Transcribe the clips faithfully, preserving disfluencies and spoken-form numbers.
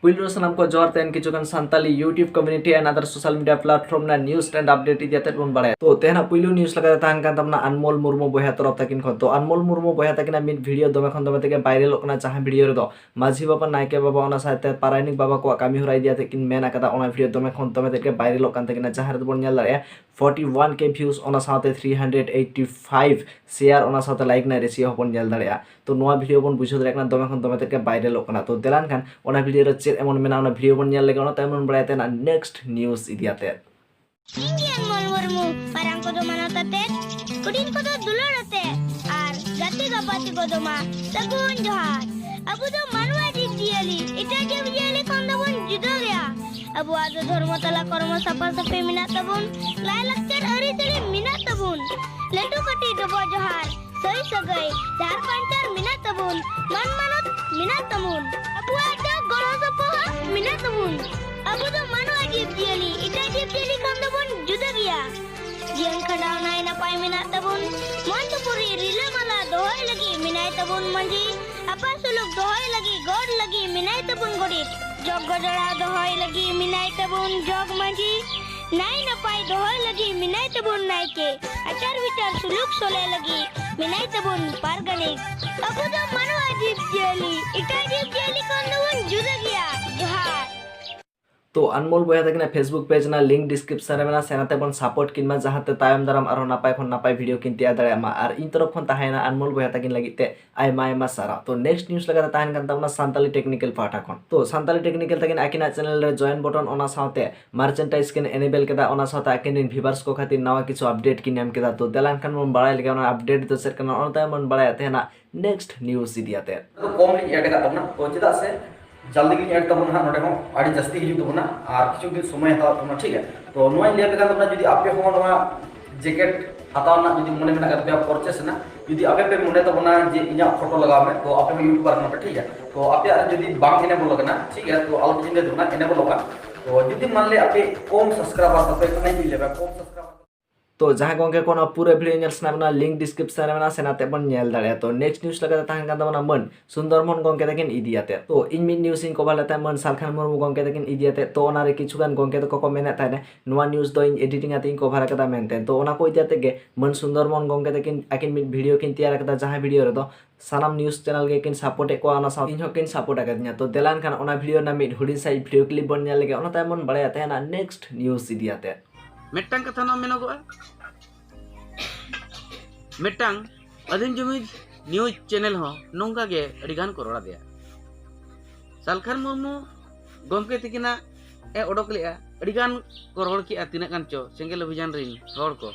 ᱯᱩᱭᱞᱩ ᱨᱮ ᱥᱟᱱᱟᱢ ᱠᱚ ᱡᱚᱦᱟᱨ᱾ ᱛᱮᱦᱮᱧ ᱠᱤᱪᱷᱩ ᱜᱟᱱ Santali YouTube community and other social media platform ᱨᱮᱱᱟᱜ news and update ᱤᱫᱤ ᱟᱛᱮᱫ ᱵᱚᱱ ᱵᱟᱲᱟᱭᱟ᱾ ᱛᱚ ᱛᱮᱦᱮᱧᱟᱜ ᱯᱩᱭᱞᱩ news ᱞᱮᱠᱟᱛᱮ ᱛᱟᱦᱮᱱ ᱠᱟᱱ ᱛᱟᱵᱚᱱᱟ ᱟᱱᱢᱳᱞ ᱢᱩᱨᱢᱩ ᱵᱚᱭᱦᱟ ᱛᱚᱨᱚᱯ ᱛᱟᱹᱠᱤᱱ ᱠᱷᱚᱱ᱾ ᱛᱚ ᱟᱱᱢᱳᱞ ᱢᱩᱨᱢᱩ ᱵᱚᱭᱦᱟ ᱛᱟᱹᱠᱤᱱᱟᱜ ᱢᱤᱫ video ᱫᱚᱢᱮ ᱠᱷᱚᱱ ᱫᱚᱢᱮ ᱛᱮᱜᱮ viralᱚᱜ ᱠᱟᱱᱟ, ᱡᱟᱦᱟᱸ video ᱨᱮᱫᱚ ᱢᱟᱹᱡᱷᱤ ᱵᱟᱵᱟ, ᱱᱟᱭᱠᱮ ᱵᱟᱵᱟ, ᱚᱱᱟ ᱥᱟᱶᱛᱮ ᱯᱟᱨᱟᱭᱱᱤᱠ ᱵᱟᱵᱟ ᱠᱚᱣᱟᱜ ᱠᱟᱹᱢᱤ ᱦᱚᱨᱟ ᱤᱫᱤ ᱟᱛᱮᱫ ᱠᱤᱱ ᱢᱮᱱ ᱟᱠᱟᱫᱟ᱾ ᱚᱱᱟ video ᱫᱚᱢᱮ ᱠᱷᱚᱱ ᱫᱚᱢᱮ ᱛᱮᱜᱮ viralᱚᱜ ᱠᱟᱱ ᱛᱟᱹᱠᱤᱱᱟ, ᱡᱟᱦᱟᱸ ᱨᱮᱫᱚ ᱵᱚᱱ ᱧᱮᱞ ᱫᱟᱲᱮᱭᱟᱜᱼᱟ forty one K views, ᱚᱱᱟ ᱥᱟᱶᱛᱮ three hundred eighty five share, ᱚᱱᱟ ᱥᱟᱶᱛᱮ like ᱨᱮᱱᱟᱜ ratio ᱦᱚᱸᱵᱚᱱ ᱧᱮᱞ ᱫᱟᱲᱮᱭᱟᱜᱼᱟ᱾ ᱛᱚ ᱱᱚᱣᱟ video ᱵᱚᱱ ᱵᱩᱡᱷᱟᱹᱣ ᱫᱟᱲᱮᱭᱟᱜ ᱠᱟᱱᱟ ᱫᱚᱢᱮ ᱠᱷᱚᱱ ᱫᱚᱢᱮ ᱛᱮᱫ ᱜᱮ viralᱚᱜ ᱠᱟᱱᱟ᱾ ᱛᱚ ᱫᱮᱞᱟᱱ ᱠᱷᱟᱱ ᱚᱱᱟ video ᱨᱮ ᱪᱮᱫ ᱮᱢᱚᱱ ᱢᱮᱱᱟᱜᱼᱟ, ᱚᱱᱟ video ᱵᱚᱱ ᱧᱮᱞ ᱞᱮᱜᱮ, ᱚᱱᱟ ᱛᱟᱭᱚᱢ ᱵᱚᱱ ᱵᱟᱲᱟᱭᱟ ᱛᱮᱱᱟᱜ next news ᱤᱫᱤ ᱟᱛᱮᱫ᱾ ᱤᱧ ᱜᱮ ᱟᱱᱢᱳᱞ ᱢᱩᱨᱢᱩ, ᱢᱟᱨᱟᱝ ᱠᱚᱫᱚ ᱢᱟᱱᱚᱛ ᱟᱛᱮ, ᱦᱩᱰᱤᱧ ᱠᱚᱫᱚ ᱫᱩᱞᱟᱹᱲ ᱟᱛᱮ, ᱟᱨ ᱜᱟᱛᱮ ᱜᱟᱯᱟᱛᱮ ᱠᱚᱫᱚ ᱢᱟ ᱥᱟᱹᱜᱩᱱ ᱡᱚᱦᱟᱨ᱾ ᱟᱵᱚ ᱫᱚ ᱢᱟᱱᱣᱟ ᱡᱤᱵᱽ ᱡᱤᱭᱟᱹᱞᱤ, ᱮᱴᱟᱜ ᱡᱤᱵᱽ ᱡᱤᱭᱟᱹᱞᱤ ᱠᱷᱚᱱ ᱫᱚᱵᱚᱱ ᱡᱩᱫᱟᱹ ᱜᱮᱭᱟ᱾ ᱟᱵᱚᱣᱟᱜ ᱫᱚ ᱫᱷᱚᱨᱢᱚ ᱛᱟᱞᱟ ᱠᱚᱨᱢᱚ ᱥᱟᱯᱷᱟ ᱥᱟᱹᱯᱷᱤ ᱢᱮᱱᱟᱜ ᱛᱟᱵᱚᱱ, ᱞᱟᱭ ᱞᱟᱠᱪᱟᱨ ᱟᱹᱨᱤᱪᱟᱹᱞᱤ ᱢᱮᱱᱟᱜ ᱛᱟᱵᱚᱱ, ᱞᱟᱹᱴᱩ ᱠᱟᱹᱴᱤᱡ ᱰᱚᱵᱚᱜ ᱡᱚᱦᱟᱨ, ᱥᱟᱹᱭ ᱥᱟᱹᱜᱟᱹᱭ, ᱡᱟᱦᱟᱨ ᱯᱟᱧᱪᱟᱨ ᱢᱮᱱᱟᱜ ᱛᱟᱵᱚᱱ, ᱢᱟᱱ ᱢᱟᱱᱚᱛ ᱢᱮᱱᱟᱜ ᱛᱟᱵᱚᱱ᱾ ᱟᱵᱚᱣᱟᱜ ᱫᱚ ᱜᱚᱲᱚ ᱥᱚᱯᱚᱦᱚᱫ ᱢᱮᱱᱟᱜ ᱛᱟᱵᱚᱱ᱾ ᱟᱵᱚ ᱫᱚ ᱢᱟᱱᱣᱟ ᱡᱤᱵᱽ ᱡᱤᱭᱟᱹᱞᱤ, ᱮᱴᱟᱜ ᱡᱤᱵᱽ ᱡᱤᱭᱟᱹᱞᱤ ᱠᱷᱚᱱ ᱫᱚᱵᱚᱱ ᱡᱩᱫᱟᱹ ᱜᱮᱭᱟ᱾ ᱡᱤᱭᱚᱱ ᱠᱷᱟᱸᱰᱟᱣ ᱱᱟᱭ ᱱᱟᱯᱟᱭ ᱢᱮᱱᱟᱜ ᱛᱟᱵᱚᱱ, ᱢᱚᱱ ᱛᱩᱯᱩᱨᱤ ᱨᱤᱞᱟᱹᱢᱟᱞᱟ ᱫᱚᱦᱚᱭ ᱞᱟᱹᱜᱤᱫ ᱢᱮᱱᱟᱭ ᱛᱟᱵᱚᱱ ᱢᱟᱹᱡᱷᱤ, ᱟᱯᱟᱥᱩᱞᱩᱠ ᱫᱚᱦᱚᱭ ᱞᱟᱹᱜᱤᱫ ᱜᱚᱰ ᱞᱟᱹᱜᱤᱫ ᱢᱮᱱᱟᱭ ᱛᱟᱵᱚᱱ ᱜᱚᱰᱮᱛ, ᱡᱚᱜᱽ ᱜᱚᱡᱚᱲᱟ ᱫᱚᱦᱚᱭ ᱞᱟᱹᱜᱤᱫ ᱢᱮᱱᱟᱭ ᱛᱟᱵᱚᱱ ᱡᱚᱜᱽ ᱢᱟᱹᱡᱷᱤ, ᱱᱟᱭ ᱱᱟᱯᱟᱭ ᱫᱚᱦᱚᱭ ᱞᱟᱹᱜᱤᱫ ᱢᱮᱱᱟᱭ ᱛᱟᱵᱚᱱ ᱱᱟᱭᱠᱮ, ᱟᱪᱟᱨ ᱵᱤᱪᱟᱨ ᱥᱩᱞᱩᱠ ᱥᱚᱞᱦᱮ ᱞᱟᱹᱜᱤᱫ ᱢᱮᱱᱟᱭ ᱛᱟᱵᱚᱱ ᱯᱟᱨᱜᱟᱱᱤᱠ᱾ ᱟᱵᱚ ᱫᱚ ᱢᱟᱱᱣᱟ ᱡᱤᱵᱽ ᱡᱤᱭᱟᱹᱞᱤ, ᱮᱴᱟᱜ ᱡᱤᱵᱽ ᱡᱤᱭᱟᱹᱞᱤ ᱠᱷᱚᱱ ᱫᱚᱵᱚᱱ ᱡᱩᱫᱟᱹ ᱜᱮᱭᱟ᱾ ᱡᱚᱦᱟᱨ᱾ ᱛᱚ ᱟᱱᱢᱳᱞ ᱵᱚᱭᱦᱟ ᱛᱟᱹᱠᱤᱱᱟᱜ Facebook page ᱨᱮᱱᱟᱜ link description ᱨᱮ ᱢᱮᱱᱟᱜᱼᱟ, ᱥᱮᱱ ᱟᱛᱮ ᱵᱚᱱ support ᱠᱤᱱ ᱢᱟ, ᱡᱟᱦᱟᱸᱛᱮ ᱛᱟᱭᱚᱢ ᱫᱟᱨᱟᱢ ᱟᱨᱦᱚᱸ ᱱᱟᱯᱟᱭ ᱠᱷᱚᱱ ᱱᱟᱯᱟᱭ video ᱠᱤᱱ ᱛᱮᱭᱟᱨ ᱫᱟᱲᱮᱭᱟᱜ ᱢᱟ᱾ ᱟᱨ ᱤᱧ ᱛᱚᱨᱚᱯ ᱠᱷᱚᱱ ᱛᱟᱦᱮᱸᱭᱮᱱᱟ ᱟᱱᱢᱳᱞ ᱵᱚᱭᱦᱟ ᱛᱟᱹᱠᱤᱱ ᱞᱟᱹᱜᱤᱫ ᱛᱮ ᱟᱭᱢᱟ ᱟᱭᱢᱟ ᱥᱟᱨᱦᱟᱣ᱾ ᱛᱚ next news ᱞᱮᱠᱟᱛᱮ ᱛᱟᱦᱮᱱ ᱠᱟᱱ ᱛᱟᱵᱚᱱᱟ ᱥᱟᱱᱛᱟᱞᱤ technical ᱯᱟᱦᱴᱟ ᱠᱷᱚᱱ᱾ ᱛᱚ ᱥᱟᱱᱛᱟᱞᱤ technical ᱛᱟᱹᱠᱤᱱ ᱟᱹᱠᱤᱱᱟᱜ channel ᱨᱮ join button, ᱚᱱᱟ ᱥᱟᱶᱛᱮ merchandise ᱠᱤᱱ enable ᱠᱮᱫᱟ, ᱚᱱᱟ ᱥᱟᱶᱛᱮ ᱟᱹᱠᱤᱱ ᱨᱮᱱ viewers ᱠᱚ ᱠᱷᱟᱹᱛᱤᱨ ᱱᱟᱣᱟ ᱠᱤᱪᱷᱩ update ᱠᱤᱱ ᱧᱟᱢ ᱠᱮᱫᱟ᱾ ᱛᱚ ᱫᱮᱞᱟ ᱮᱱᱠᱷᱟᱱ ᱵᱚᱱ ᱵᱟᱲᱟᱭ ᱞᱮᱜᱮ ᱚᱱᱟ update ᱫᱚ ᱪᱮᱫ ᱠᱟᱱᱟ, ᱚᱱᱟ ᱛᱟᱭᱚᱢ ᱵᱚᱱ ᱵᱟᱲᱟᱭᱟ ᱛᱮᱦᱮᱧᱟᱜ next news ᱤᱫᱤ ᱟᱛᱮ᱾ ᱫᱚ ᱠᱚᱢ ᱞᱤᱧ add ᱟᱠᱟᱫ ᱛᱟᱵᱚᱱᱟ, ᱛᱚ ᱪᱮᱫᱟᱜ ᱥᱮ ᱡᱟᱞᱫᱤ ᱜᱮᱞᱤᱧ add ᱛᱟᱵᱚᱱᱟ ᱦᱟᱸᱜ, ᱱᱚᱰᱮ ᱦᱚᱸ ᱟᱹᱰᱤ ᱡᱟᱹᱥᱛᱤ ᱦᱤᱡᱩᱜ ᱛᱟᱵᱚᱱᱟ ᱟᱨ ᱠᱤᱪᱷᱩ ᱫᱤᱱ ᱥᱚᱢᱚᱭ ᱦᱟᱛᱟᱣ ᱛᱟᱵᱚᱱᱟ, ᱴᱷᱤᱠ ᱜᱮᱭᱟ᱾ ᱛᱚ ᱱᱚᱣᱟᱧ ᱞᱟᱹᱭ ᱟᱯᱮ ᱠᱟᱱ ᱛᱟᱵᱚᱱᱟ, ᱡᱩᱫᱤ ᱟᱯᱮ ᱦᱚᱸ ᱱᱚᱣᱟ jacket ᱦᱟᱛᱟᱣ ᱨᱮᱱᱟᱜ ᱡᱩᱫᱤ ᱢᱚᱱᱮ ᱢᱮᱱᱟᱜ ᱟᱠᱟᱫ ᱛᱟᱯᱮᱭᱟ, purchase ᱨᱮᱱᱟᱜ, ᱡᱩᱫᱤ ᱟᱯᱮ ᱯᱮ ᱢᱚᱱᱮ ᱛᱟᱵᱚᱱᱟ ᱡᱮ ᱤᱧᱟᱹᱜ photo ᱞᱟᱜᱟᱣ ᱢᱮ, ᱛᱚ ᱟᱯᱮ ᱦᱚᱸ YouTuber ᱠᱟᱱᱟ ᱯᱮ, ᱴᱷᱤᱠ ᱜᱮᱭᱟ᱾ ᱛᱚ ᱟᱯᱮᱭᱟᱜ ᱡᱩᱫᱤ ᱵᱟᱝ enable ᱟᱠᱟᱱᱟ, ᱴᱷᱤᱠ ᱜᱮᱭᱟ, ᱛᱚ ᱟᱞᱚ ᱯᱮ ᱪᱤᱱᱛᱟᱹ ᱛᱟᱵᱚᱱᱟ, enable ᱚᱜᱼᱟ᱾ ᱛᱚ ᱡᱩᱫᱤ ᱢᱟᱱ ᱞᱮ ᱟᱯᱮ ᱠᱚᱢ subscriber ᱛᱟᱯᱮ ᱠᱷᱟᱱ, ᱤᱧ ᱞᱟᱹᱭ ᱟᱯᱮ ᱠᱚᱢ subscriber ᱛᱚ ᱡᱟᱦᱟᱸᱭ ᱜᱚᱝᱠᱮ ᱠᱚ ᱱᱚᱣᱟ ᱯᱩᱨᱟᱹ ᱵᱷᱤᱰᱤᱭᱳ ᱧᱮᱞ ᱥᱟᱱᱟ ᱵᱚᱱᱟ, ᱞᱤᱝᱠ ᱰᱤᱥᱠᱨᱤᱯᱥᱚᱱ ᱨᱮ ᱢᱮᱱᱟᱜᱼᱟ, ᱥᱮᱱ ᱟᱛᱮ ᱵᱚᱱ ᱧᱮᱞ ᱫᱟᱲᱮᱭᱟᱜᱼᱟ᱾ ᱛᱚ ᱱᱮᱠᱥᱴ ᱱᱤᱭᱩᱡᱽ ᱞᱮᱠᱟᱛᱮ ᱛᱟᱦᱮᱱ ᱠᱟᱱ ᱛᱟᱵᱚᱱᱟ ᱢᱟᱹᱱ ᱥᱩᱱᱫᱚᱨ ᱢᱳᱦᱚᱱ ᱜᱚᱝᱠᱮ ᱛᱟᱹᱠᱤᱱ ᱤᱫᱤ ᱟᱛᱮ᱾ ᱛᱚ ᱤᱧ ᱢᱤᱫ ᱱᱤᱭᱩᱡᱽ ᱤᱧ ᱠᱚᱵᱷᱟᱨ ᱞᱮᱫ ᱛᱟᱦᱮᱸᱫ ᱢᱟᱹᱱ ᱥᱟᱞᱠᱷᱟᱱ ᱢᱩᱨᱢᱩ ᱜᱚᱝᱠᱮ ᱛᱟᱹᱠᱤᱱ ᱤᱫᱤ ᱟᱛᱮ᱾ ᱛᱚ ᱚᱱᱟᱨᱮ ᱠᱤᱪᱷᱩ ᱜᱟᱱ ᱜᱚᱝᱠᱮ ᱛᱟᱠᱚ ᱠᱚ ᱢᱮᱱᱮᱫ ᱛᱟᱦᱮᱱᱟ ᱱᱚᱣᱟ ᱱᱤᱭᱩᱡᱽ ᱫᱚ ᱤᱧ ᱮᱰᱤᱴᱤᱝ ᱟᱛᱮ ᱤᱧ ᱠᱚᱵᱷᱟᱨ ᱟᱠᱟᱫᱟ ᱢᱮᱱᱛᱮ᱾ ᱛᱚ ᱚᱱᱟ ᱠᱚ ᱤᱫᱤ ᱟᱛᱮ ᱜᱮ ᱢᱟᱹᱱ ᱥᱩᱱᱫᱚᱨ ᱢᱳᱦᱚᱱ ᱜᱚᱝᱠᱮ ᱛᱟᱹᱠᱤᱱ ᱟᱹᱠᱤᱱ ᱢᱤᱫ ᱵᱷᱤᱰᱤᱭᱳ ᱠᱤᱱ ᱛᱮᱭᱟᱨ ᱟᱠᱟᱫᱟ, ᱡᱟᱦᱟᱸ ᱵᱷᱤᱰᱤᱭᱳ ᱨᱮᱫᱚ ᱥᱟᱱᱟᱢ ᱱᱤᱭᱩᱡᱽ ᱪᱮᱱᱮᱞ ᱜᱮᱠᱤᱱ ᱥᱟᱯᱳᱨᱴ ᱮᱫ ᱠᱚᱣᱟ, ᱚᱱᱟ ᱥᱟᱶ ᱤᱧ ᱦᱚᱸᱠᱤᱱ ᱥᱟᱯᱳᱨᱴ ᱟᱠᱟᱫᱤᱧᱟ᱾ ᱛᱚ ᱫᱮᱞᱟ ᱮᱱᱠᱷᱟᱱ ᱚᱱᱟ ᱵᱷᱤᱰᱤᱭᱳ ᱨᱮᱱᱟᱜ ᱢᱤᱫ ᱦᱩᱰᱤᱧ ᱥᱟᱺᱦᱤᱡ ᱵᱷᱤᱰᱤᱭᱳ ᱠᱞᱤᱯ ᱵᱚᱱ ᱧᱮᱞ ᱞᱮᱜᱮ, ᱚᱱᱟ ᱛᱟᱭᱚᱢ ᱵᱚᱱ ᱵᱟᱲᱟᱭᱟ ᱛᱟᱦᱮᱱᱟ ᱱᱮᱠᱥᱴ ᱱᱤᱭᱩᱡᱽ ᱤᱫᱤ ᱟᱛᱮ᱾ ᱢᱤᱫᱴᱟᱝ ᱠᱟᱛᱷᱟ ᱱᱚᱣᱟ ᱢᱮᱱᱚᱜᱚᱜᱼᱟ, ᱢᱤᱫᱴᱟᱝ ᱟᱹᱫᱤᱢ ᱡᱩᱢᱤᱫ ᱱᱤᱭᱩᱡᱽ ᱪᱮᱱᱮᱞ ᱦᱚᱸ ᱱᱚᱝᱠᱟ ᱜᱮ ᱟᱹᱰᱤ ᱜᱟᱱ ᱠᱚ ᱨᱚᱲ ᱟᱫᱮᱭᱟ᱾ ᱥᱟᱞᱠᱷᱟᱱ ᱢᱩᱨᱢᱩ ᱜᱚᱢᱠᱮ ᱛᱤᱠᱤᱱᱟᱜ ᱮ ᱚᱰᱚᱠ ᱞᱮᱜᱼᱟ, ᱟᱹᱰᱤ ᱜᱟᱱ ᱠᱚ ᱨᱚᱲ ᱠᱮᱜᱼᱟ, ᱛᱤᱱᱟᱹᱜ ᱜᱟᱱ ᱪᱚ ᱥᱮᱸᱜᱮᱞ ᱚᱵᱷᱤᱡᱟᱱ ᱨᱤᱱ ᱦᱚᱲ ᱠᱚ,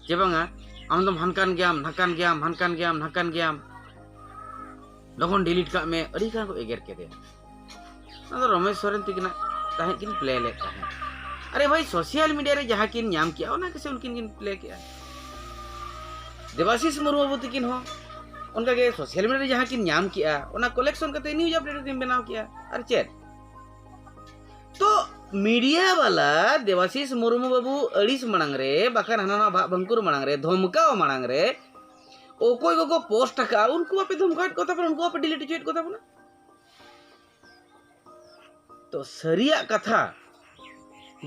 ᱡᱮ ᱵᱟᱝᱟ ᱟᱢ ᱫᱚᱢ ᱦᱟᱱᱠᱟᱱ ᱜᱮᱭᱟᱢ, ᱱᱷᱟᱠᱟᱱ ᱜᱮᱭᱟᱢ, ᱦᱟᱱᱠᱟᱱ ᱜᱮᱭᱟᱢ, ᱱᱷᱟᱠᱟᱱ ᱜᱮᱭᱟᱢ, ᱞᱚᱜᱚᱱ ᱰᱤᱞᱤᱴ ᱠᱟᱜ ᱢᱮ, ᱟᱹᱰᱤ ᱜᱟᱱ ᱠᱚ ᱮᱜᱮᱨ ᱠᱮᱫᱮᱭᱟ᱾ ᱚᱱᱟ ᱫᱚ ᱨᱚᱢᱮᱥ ᱥᱚᱨᱮᱱ ᱛᱤᱠᱤᱱᱟᱜ ᱛᱟᱦᱮᱸᱫ ᱠᱤᱱ ᱯᱞᱮ ᱞᱮᱫ ᱛᱟᱦᱮᱸᱫ᱾ ᱟᱨᱮ ᱵᱷᱟᱭ, ᱥᱳᱥᱟᱞ ᱢᱤᱰᱤᱭᱟ ᱨᱮ ᱡᱟᱦᱟᱸ ᱠᱤᱱ ᱧᱟᱢ ᱠᱮᱜᱼᱟ, ᱚᱱᱟ ᱜᱮᱥᱮ ᱩᱱᱠᱤᱱ ᱠᱤᱱ ᱯᱞᱮ ᱠᱮᱜᱼᱟ᱾ ᱫᱮᱵᱟᱥᱤᱥ ᱢᱩᱨᱢᱩ ᱵᱟᱹᱵᱩ ᱛᱤᱠᱤᱱ ᱦᱚᱸ ᱚᱱᱠᱟ ᱜᱮ ᱥᱳᱥᱟᱞ ᱢᱤᱰᱤᱭᱟ ᱨᱮ ᱡᱟᱦᱟᱸ ᱠᱤᱱ ᱧᱟᱢ ᱠᱮᱜᱼᱟ, ᱚᱱᱟ ᱠᱟᱞᱮᱠᱥᱚᱱ ᱠᱟᱛᱮ ᱱᱤᱭᱩᱡᱽ ᱟᱯᱰᱮᱴ ᱠᱤᱱ ᱵᱮᱱᱟᱣ ᱠᱮᱜᱼᱟ᱾ ᱟᱨ ᱪᱮᱫ? ᱛᱚ ᱢᱤᱰᱤᱭᱟ ᱵᱟᱞᱟ ᱫᱮᱵᱟᱥᱤᱥ ᱢᱩᱨᱢᱩ ᱵᱟᱹᱵᱩ ᱟᱹᱲᱤᱥ ᱢᱟᱲᱟᱝ ᱨᱮ, ᱵᱟᱠᱷᱟᱱ ᱦᱟᱱᱟ ᱱᱟᱣᱟ ᱵᱷᱟᱜ ᱵᱷᱟᱝᱠᱩᱨ ᱢᱟᱲᱟᱝ ᱨᱮ, ᱫᱷᱚᱢᱠᱟᱣ ᱢᱟᱲᱟᱝ ᱨᱮ, ᱚᱠᱚᱭ ᱠᱚᱠᱚ ᱯᱳᱥᱴ ᱟᱠᱟᱫᱼᱟ, ᱩᱱᱠᱩ ᱵᱟᱯᱮ ᱫᱷᱚᱢᱠᱟᱣᱮᱫ ᱠᱚ ᱛᱟᱵᱚᱱᱟ, ᱩᱱᱠᱩ ᱵᱟᱯᱮ ᱰᱤᱞᱤᱴ ᱦᱚᱪᱚᱭᱮᱫ ᱠᱚ ᱛᱟᱵᱚᱱᱟ᱾ ᱛᱚ ᱥᱟᱹᱨᱤᱭᱟᱜ ᱠᱟᱛᱷᱟ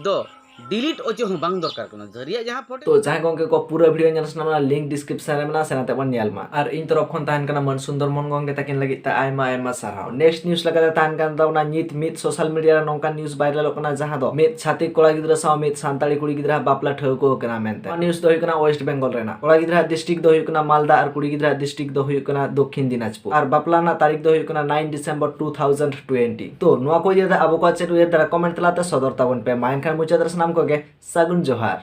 ᱫᱚ ᱰᱤᱞᱤᱴ ᱚᱪᱚ ᱦᱚᱸ ᱵᱟᱝ ᱫᱚᱨᱠᱟᱨ ᱠᱟᱱᱟ᱾ ᱥᱟᱹᱨᱤᱭᱟᱜ ᱡᱟᱦᱟᱸ ᱯᱷᱳᱴᱳ ᱛᱚ ᱡᱟᱦᱟᱸᱭ ᱜᱚᱝᱠᱮ ᱠᱚ ᱯᱩᱨᱟᱹ ᱵᱷᱤᱰᱤᱭᱳ ᱧᱮᱞ ᱥᱟᱱᱟ ᱵᱚᱱᱟ, ᱞᱤᱝᱠ ᱰᱤᱥᱠᱨᱤᱯᱥᱚᱱ ᱨᱮ ᱢᱮᱱᱟᱜᱼᱟ, ᱥᱮᱱ ᱟᱛᱮ ᱵᱚᱱ ᱧᱮᱞ ᱢᱟ᱾ ᱟᱨ ᱤᱧ ᱛᱚᱨᱚᱯ ᱠᱷᱚᱱ ᱛᱟᱦᱮᱱ ᱠᱟᱱᱟ ᱢᱟᱹᱱ ᱥᱩᱱᱫᱚᱨ ᱢᱳᱦᱚᱱ ᱜᱚᱝᱠᱮ ᱛᱟᱹᱠᱤᱱ ᱞᱟᱹᱜᱤᱫ ᱛᱮ ᱟᱭᱢᱟ ᱟᱭᱢᱟ ᱥᱟᱨᱦᱟᱣ᱾ ᱱᱮᱠᱥᱴ ᱱᱤᱭᱩᱡᱽ ᱞᱮᱠᱟᱛᱮ ᱛᱟᱦᱮᱱ ᱠᱟᱱ ᱛᱟᱵᱚᱱᱟ ᱱᱤᱛ ᱢᱤᱫ ᱥᱳᱥᱟᱞ ᱢᱤᱰᱤᱭᱟ ᱨᱮ ᱱᱚᱝᱠᱟᱱ ᱱᱤᱭᱩᱡᱽ ᱵᱷᱟᱭᱨᱟᱞᱚᱜ ᱠᱟᱱᱟ, ᱡᱟᱦᱟᱸ ᱫᱚ ᱢᱤᱫ ᱪᱷᱟᱹᱛᱤᱠ ᱠᱚᱲᱟ ᱜᱤᱫᱽᱨᱟᱹ ᱥᱟᱶ ᱢᱤᱫ ᱥᱟᱱᱛᱟᱲᱤ ᱠᱩᱲᱤ ᱜᱤᱫᱽᱨᱟᱹ ᱵᱟᱯᱞᱟ ᱴᱷᱟᱹᱣᱠᱟᱹ ᱟᱠᱟᱱᱟ ᱢᱮᱱᱛᱮ᱾ ᱱᱚᱣᱟ ᱱᱤᱭᱩᱡᱽ ᱫᱚ ᱦᱩᱭᱩᱜ ᱠᱟᱱᱟ ᱳᱭᱮᱥᱴ ᱵᱮᱝᱜᱚᱞ ᱨᱮᱱᱟᱜ᱾ ᱠᱚᱲᱟ ᱜᱤᱫᱽᱨᱟᱹ ᱰᱤᱥᱴᱨᱤᱠᱴ ᱫᱚ ᱦᱩᱭᱩᱜ ᱠᱟᱱᱟ ᱢᱟᱞᱫᱟ ᱟᱨ ᱠᱩᱲᱤ ᱜᱤᱫᱽᱨᱟᱹ ᱰᱤᱥᱴᱨᱤᱠᱴ ᱫᱚ ᱦᱩᱭᱩᱜ ᱠᱟᱱᱟ ᱫᱚᱠᱠᱷᱤᱱ ᱫᱤᱱᱟᱡᱽᱯᱩᱨ᱾ ᱟᱨ ᱵᱟᱯᱞᱟ ᱨᱮᱱᱟᱜ ᱛᱟᱹᱨᱤᱠᱷ ᱫᱚ ᱦᱩᱭᱩᱜ ᱠᱟᱱᱟ nine December two thousand twenty. ᱛᱚ ᱱᱚᱣᱟ ᱠᱚ ᱤᱫᱤ ᱠᱟᱛᱮ ᱟᱵᱚ ᱠᱚᱣᱟᱜ ᱪᱮᱫ ᱩᱭᱦᱟᱹᱨ ᱫᱷᱟᱨᱟ, ᱠᱚᱢᱮᱱᱴ ᱛᱟᱞᱟᱛᱮ ᱥᱚᱫᱚᱨ ᱛᱟᱵᱚᱱ ᱯᱮ᱾ ᱢᱟ ᱮᱱᱠᱷᱟᱱ ᱢᱩᱪᱟᱹᱫ ᱨᱮ ᱥᱟᱱᱟᱢ ᱠᱚᱜᱮ ᱥᱟᱹᱜᱩᱱ ᱡᱚᱦᱟᱨ᱾